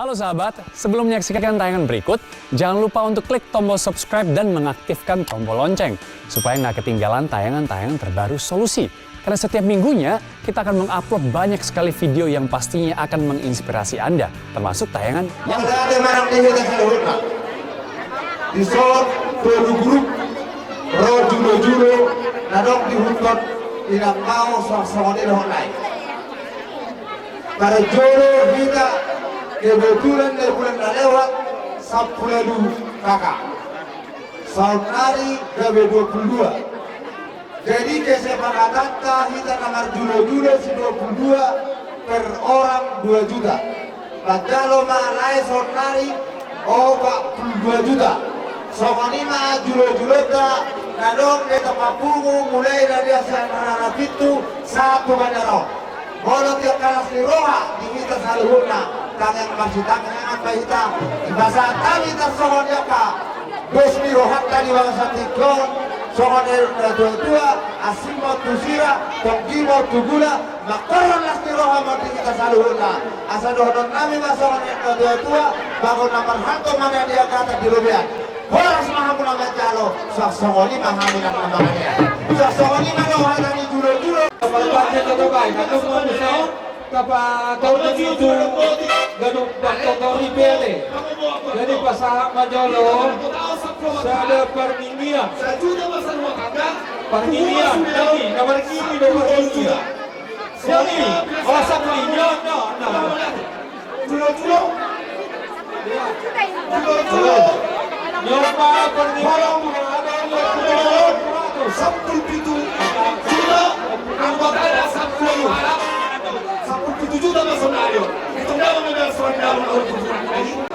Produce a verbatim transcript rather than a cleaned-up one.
Halo sahabat, sebelum menyaksikan tayangan berikut, jangan lupa untuk klik tombol subscribe dan mengaktifkan tombol lonceng supaya nggak ketinggalan tayangan-tayangan terbaru Solusi. Karena setiap minggunya kita akan mengupload banyak sekali video yang pastinya akan menginspirasi Anda, termasuk tayangan yang... Mauliate ma di hita saluhutna. Dison tolu grup ro julo-julo na adong di huta Inambao, songon i dohot nai. Parjolo hita kebetulan di bulan na lewat sampulu ualu K K. Saonnari gabe dua pulu dua. Jadi kesepakatanta hita na marjulo-julo si dua pulu dua per orang dua juta. Manjalo ma lae saonnari opat pulu dua juta. Songon i ma julo-julonta na adong di Tampak Pungu, mulai dari sian Rara Pitu sahat tu Banjar on. Molo tiap las ni roha di hita saluhutna, tangiang marsitangiangan ma hita, dipasahat hami tarsongon i angka dos ni rohanta di bagasan tingki on, songon na nidok ni natua-tua, asing ma tu sira, tonggi ma tu gula, mangkorhon las ni roha ma di hita saluhutna. Asa dohonon nami ma songon na nidok ni natua-tua, bagot na marhalto ma na niagatan di robean. Horas ma hamu na manjalo, suang songon i ma hamu na mangalehon. Suang songon i ma dohot hata ni julo-julo. Parbahen na tabo i, na adong ma muse on, tapatau na pitu, ganup partotori pele. Jadi pasahat ma jolo, sada parningian. Parningian, jadi na marngingi do parningian. Sini, oh, sampulu lima. Nah, nah. Julo-julo. Julo-julo. Nyoba pergi. Sampulu pitu juta. Anggota ada sampulu. Sampulu pitu juta masuk ayo. Itu nama negara suara dalam.